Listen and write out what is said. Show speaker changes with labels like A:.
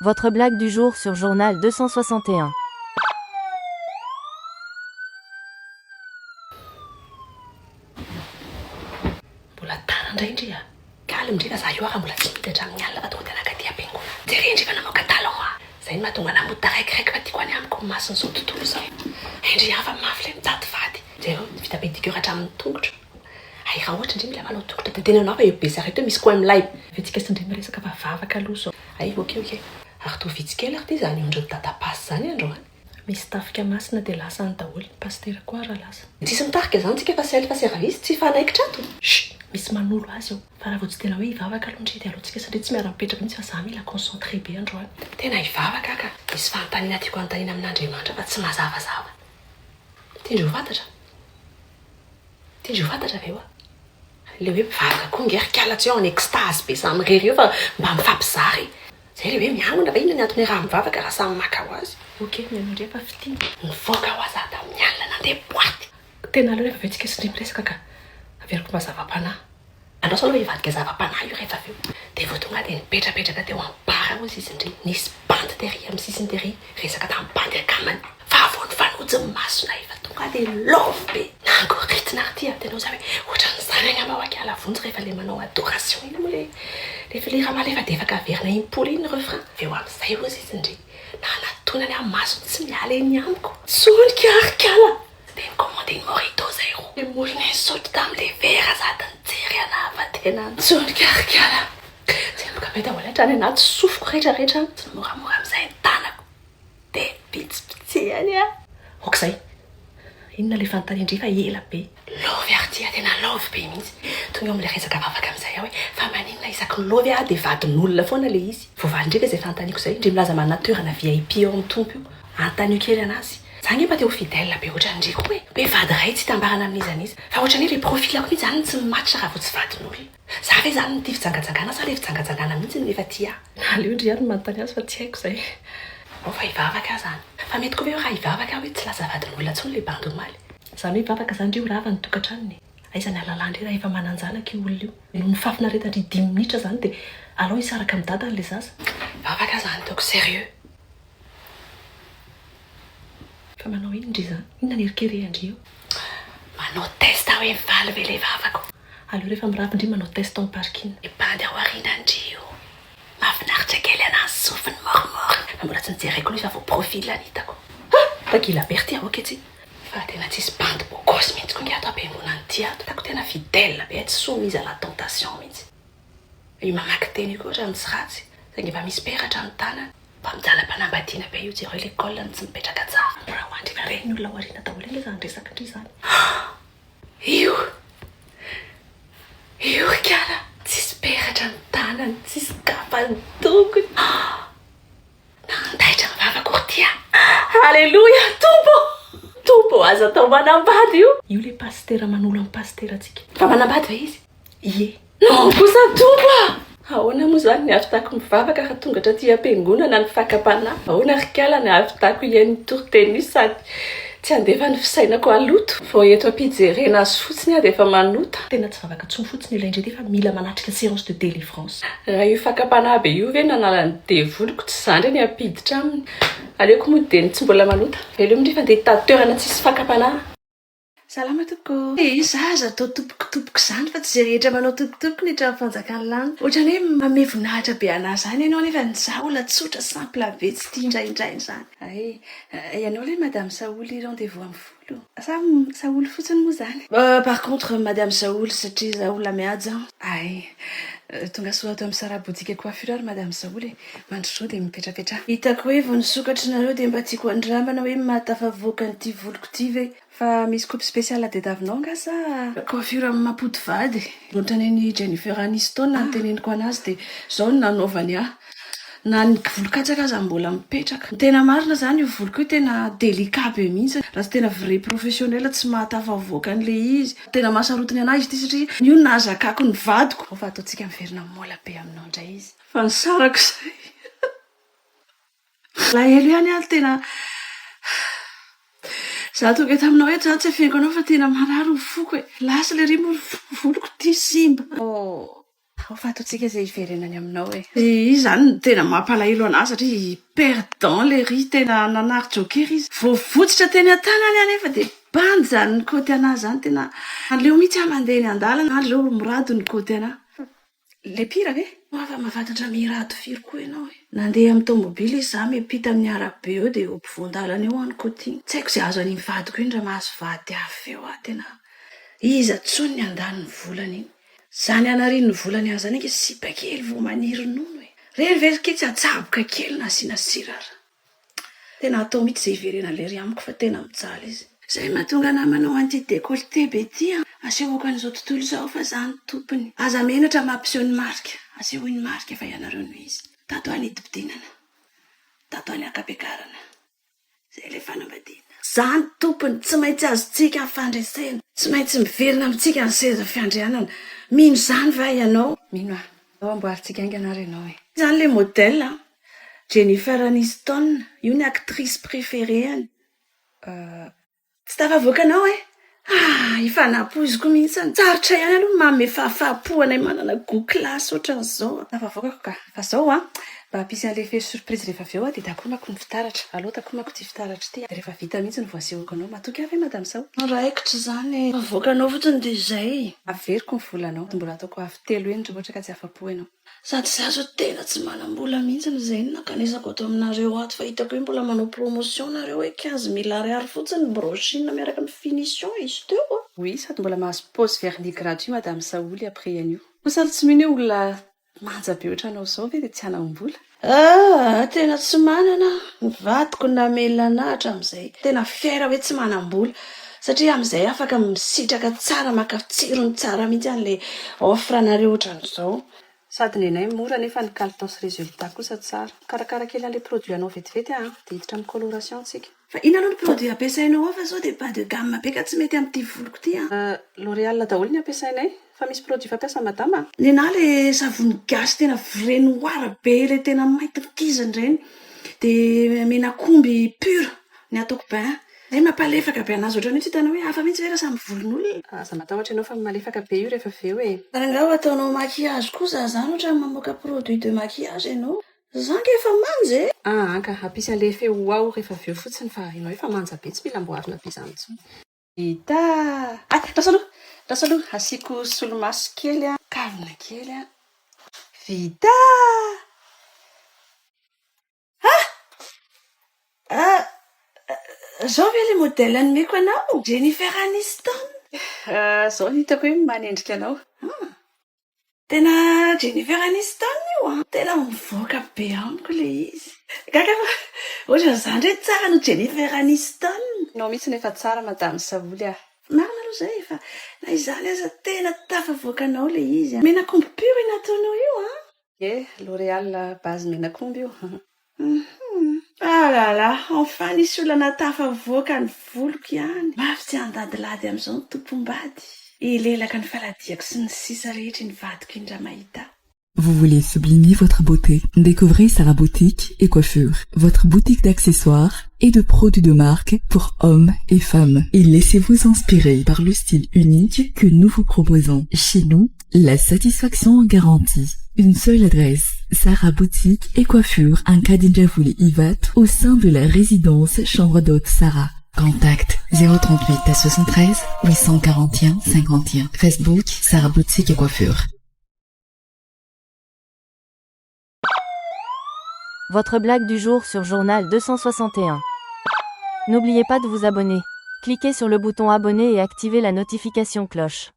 A: Votre blague du jour sur Journal 261.
B: Mbola tara indray ndry a! Calme ndry fa za io ara mbola tsy mody hatramin'ny alina fa tonga dia nankaty am-piangonana. Jereo ndry fa namoaka talon aho. Zay no mahatonga anah mody taraikiraiky fa tiako any amiko ny mason'izao tontolo izao. Hay ndry hafa mafy ilay mitady vady. Jereo, vita pédicure hatramin'ny tongotra. Hay raha ohatra ndry mila manao tongotra dia teneno anah fa eo Besarety eo misy coin milay. Ve tsika sy ndry miresaka fa vavaka aloha zao. Hay ok ok. Ary toa vitsy kely ary ty zany ondrin'i dada pasy zany androany. Misy tafika masina dia lasa any daholo, ny pasitera koa ara lasa. Tsisy mitarika zany tsika fa self service, tsy hifanaikitra ato. Chut! Misy manolo azy eo. Fa raha vao tsy tena hoe hivavaka aloha ndry dia aleo tsika satria tsy miara-mipetraka mihitsy fa za mila concentré be androany. Tena hivavaka aho ka. Misy fanontaniana tiako hanontaniana amin'Andriamanitra fa tsy mazavazava. Tian-dry ho fantatra? Tian-dry ho fantatra ve hoa? Le hoe mpivavaka koa nge ry kala tsy hoe en extase be samy irery eo fa mba mifampizara e. Zay le hoe miangona fa inona ny antony iaraha mivavaka raha samy maka ho azy. Ok, mihaino indray fa fitia. Nivoaka ho aza tamin'ny alina nandeha boite. Tena aleo rehefa avy eo tsika sy ndry miresaka ka. Averiko mba zava-panahy. Andraso aloha hivadika zava-panahy io rehefa avy eo. Dia vao tonga dia nipetrapetraka teo amin'ny bar hozy izy ndry. Nisy bandy tery amin'ny sisiny tery, resaka tamin'ny bandy akamany. Fa vao nifanojo ny masonay efa tonga dia love be. Nangoritina ary ty a, tena oza hoe ohatran'izany angamba hoa kiala vonjy rehefa le manao adoration iny moa le le filira malefadefaka averina impolo iny ny refrain. Avy eo amin'izay hozy izy ndry nanatonany aho masony tsy miala eny amiko. Tsonika ary kala! Dia ni-commander ny mojito zay roa. Le molony nisotro tamin'le vera sady nijery anah fa tena nitsonika ry kala. Tsemboka be daholo hatrany anaty sofiko rehetra rehetra. Tsy moramora amin'izay ny tanako dia bitsibitsihany aho. Ok zay. Inona le fanontanian-dry fa ela be. Love ary ty a, tena love be mihitsy. Tonga eo amin'ilay resaka vavaka amin'izay aho hoe fa maninona isaky ny love aho dia vadin'olona foana le izy. Voavaly-ndry ve izay fanontaniako izay? Ndry milaza manana toerana VIP ao amin'ny Tompo io. Anontanio kely anazy. Za nge mba te ho fidèle be ohatran'ndry koa e! Hoe vady iray tsy hitambarana amin'iza n'iza. Fa ohatran'ny hoe le profil-ko mihitsy zany no tsy mi-match raha vao tsy vadin'olona. Za ve zany no tia fijangajangana sa le fijangajangana mihitsy no efa tia ahy? Aleo ndry ary no manontany azy fa tsy haiko izay. Ao fa hivavaka aho zany. Fa mety koa ve hoe raha hivavaka aho hoe tsy lasa vadin'olona intsony le bandy omaly? Zany hoe hivavaka zany ndry ho rava ny tokantranony e! Aiza ny alalàndry raha efa manan-janaka io olona io? Noho ny fahafinaretan-dry dimy minitra zany dia alao hisaraka amin'ny dadany le zaza. Hivavaka aho zany ataoko sérieux. Fa manao inona ndry zany? Inona ny erikerehndry eo? Manao test hoe mivaly ve le vavako? Aleo rehefa mirava ndry manao test en parking. Le bandy ao aoriana ndry io mahafinaritra kely anah ny sofiny mormorina. Fa mbola tsy nijereko aloha izy fa vao profil no hitako. Ah! Takila be ry ty aoka etsy. Fa tena tsisy bandy beau gosse mihitsy koa nge ato am-piangonana ity ato. Hitako tena fidèle be, tsy soumise à la tentation mihitsy. Io mamaky teny io koa otrany tsy ratsy, saingy efa misy peratra ny tanany. Mba mijaly am-panambadiana be io, jereo le col-ny tsy mipetraka tsara. Mora ho andry fa ren'ny olona ao aoriana daholo ange izany resaka ndry izany. Io! Io ry kala! Tsisy peratra ny tanany, tsisy kapa ny tongony. Nandaitra ny vavako ry ty a! Haleloia! Tompo ô! Tompo ô, aza atao manambady io! Io le pasitera manolo an'i pasitera tsika. Fa manambady ve izy? Ie. Non kosa Tompo a! Ahoana moa izany ny hahavitako mivavaka raha tonga hatraty am-piangonana ny fakam-panahy? Ahoana ry kala ny hahavitako hihaino ny toriteny sady tsy handefa ny fisainako haloto? Vao eto am-pijerena azy fotsiny aho dia efa manota. Tena tsy vavaka intsony fotsiny ilay indray ity fa mila manatrika séance de délivrance. Raha io fakam-panahy be io ve nanala ny devoliko tsy za ndray ny hampiditra aminy. Aleoko mody dia ny tsy mbola manota. Veloma ndry fa ndeha hitady toerana tsisy fakam-panahy.
C: Salama tompoko. Eh za aza atao tompoko tompoko izany fa tsy izay rehetra manao tompoko tompoko ny eto amin'ny fanjakan'ny lanitra. Ohatran'ny hoe manome voninahitra be anah izany ianao nefa za olona tsotra simple be tsy tia indraindraina izany. Hay, ianao ilay madame Saholy rendez-vous amin'ny volo? Sa Saholy fotsiny moa izany? Par contre madame Saholy satria za olona mihaja an. Hay, tonga soa ato amin'ny Sarah boutique coiffure ary madame Saholy e. Mandrosoa dia mipetrapetraha. Hitako hoe vao nisokatra nareo dia mba tiako handramana hoe mahatafavoaka an'ity voloko ity ve? Fa misy coupe spéciale tadiavinao angaha sa? Coiffure mampody vady. Ohatran'iny Jennifer Aniston no teneniko anazy dia izao no nanaovany ahy. Na ny volon-katsaka aza mbola mipetraka. Ny tena marina izany io voloko io tena délicat be mihitsy. Raha tsy tena vrai professionnel tsy mahatafavoaka an'ilay izy. Tena mahasarotiny anahy izy ity satria io no nahazakako ny vadiko. Ao fa ataontsika miverina mola be aminao indray izy. Fa nisaraka izay. Malahelo ihany aho tena Za tonga eto aminao eto zany tsy afeniko anao fa tena marary ny foko e. Lasa lery moa ny voloko ity simba. Ao fa ataontsika izay hiverenany aminao e. Izy izany no tena mampalahelo an'ahy satria perdant lery, tena nanary joker izy. Vao votsotra teny an-tanany aho nefa dia bandy izany nikaoty an'ahy izany, tena aleo mihitsy aho mandeha eny an-dalana, aleo mirado nikaoty an'ahy. Ilay mpihira ve? Moa fa mahafantatra mirado firy koa ianao e? Nandeha amin'ny taomobily izy, izaho miampita amin'ny arabe eo dia eo ampovoan-dalana eo aho nikaoty iny. Tsy haiko izay azo an'iny vadiko iny raha mahazo vady hafa eo aho, tena iza intsony ny handany ny volany iny. Zany anariany ny volany any zany ange sipa kely vao maniry nono e! Reny ve ry kitsy atsaboka kely na asiana sira ara! Tena atao mihitsy izay hiverenan'i lery amiko fa tena mijaly izy. Zay mahatonga anah manao an'ity décolleté be ity an! Asehoko an'izao tontolo izao fa za no tompony. Aza menatra mampiseho ny marika, asehoy ny marika fa ianareo no izy. Tato aho nidimpidinana, tato aho niaka-piakarana. Zay ilay fanambadiana. Zany tompony, tsy maintsy azontsika ny fandresena. Tsy maintsy miverina amintsika ny seza fiandrianana. Mino izany va ianao? Mino aho. Aleo amboarintsika haingana ary ianao e. Izany ilay modèle an! Jennifer Aniston, io ny actrice préférée-ny. Tsy tafavoakanao e! Ah! Efa nampoiziko mihitsy. Sarotra ihany aloha ny manome fahafaham-po anay manana goût classe ohatran'izao. Tafavoakako ka! Fa zao an! Mba hampisy an'ilay effet surprise rehefa avy eo aho dia takomako ny fitaratra. Aleo takomako ity fitaratra ity dia rehefa vita mihitsy no vao asehoko anao. Matoky ahy ve Madame Sao? Raikitra izany e! Avoakanao fotsiny dia izay. Averiko ny volanao. Mbola ataoko avo telo heny raha ohatra ka tsy afa-po ianao. Sady za zao tena tsy manambola mihitsiny zay no nankanesako ato aminareo ato fa hitako hoe mbola manao promotion nareo hoe 15 mille ariary fotsiny ny brushing miaraka amin'ny finition izy teo a! Oui, sady mbola mahazo pose vernis gratuit madame Saholy après an'io. Kosa aloha tsy mino hoe olona manja be ohatranao izao ve dia tsy hanam-bola? Ah! Tena tsy manana aho, ny vadiko namelona anah hatramin'izay. Tena fier hoe tsy manam-bola satria amin'izay afaka misitraka tsara maka tsirony tsara mihitsy an'ilay offre nareo ohatran'izao. Sady nenay mora nefa ny kalitao sy résultat kosa tsara. Mikarakara kely an'ilay produit anao vetivety aho an, dia hiditra amin'ny coloration tsika. Fa inona aloha ny produit ampiasainao ao fa sao dia bas de gamme be ka tsy mety amin'ity voloko ity an. L'oréal daholo ny ampiasainay. Fa misy produit fampiasa madama a! Nenah le savony gasy tena vrai noir be le tena mainty kizina ireny de menak'omby pur ny ataoko bain zay mampalefaka be anazy ohatran'ny hoe tsy hitanao hoe hafa mihitsy ve raha samy volon'olona. Aza matahotra ianao fa malefaka be io rehefa avy eo e! Rangaha ho ataonao maquillage koa za zany ohatran'ny mamoaka produit de maquillage ianao. Za ange efa manja e! Aa ka hampisy an'le effet wow rehefa avy eo fotsiny fa ianao efa manja be tsy mila amboarina be izany intsony. Vita! Hay, andraso aloha, andraso aloha, asiako solomaso kely an, kavina kely an. Vita! Ah! Ah! Zao ve ilay modèle nomeko anao? Jennifer Aniston? Zao no hitako hoe manendrika anao. Ah! Tena Jennifer Aniston io an! Tena mivoaka be amiko ilay izy. Gaga fa ohatran'izaho indray tsara noho Jennifer Aniston. Ianao mihitsy no efa tsara Madame Saholy ah. Marina aloha izay fa na izany aza tena tafavoakanao ilay izy an! Menak'omby pur io nataonao io an! Ie, L'Oréal base menak'omby io. Hum ah là là, enfin nisy olona nahatafavoaka ny voloko ihany. Mafy tsy handadilady amin'izao ny tompom-bady. Hilelaka ny faladiako sy ny sisa rehetra iny vadiko iny raha mahita ahy.
D: Vous voulez sublimer votre beauté? Découvrez Sarah Boutique et Coiffure, votre boutique d'accessoires et de produits de marque pour hommes et femmes. Et laissez-vous inspirer par le style unique que nous vous proposons. Chez nous, la satisfaction garantie. Une seule adresse, Sarah Boutique et Coiffure, Ankadindravola Ivato, au sein de la résidence Chambre d'hôte Sarah. Contact 038 à 73 841 51. Facebook Sarah Boutique et Coiffure.
A: Votre blague du jour sur Journal 261. N'oubliez pas de vous abonner. Cliquez sur le bouton abonner et activez la notification cloche.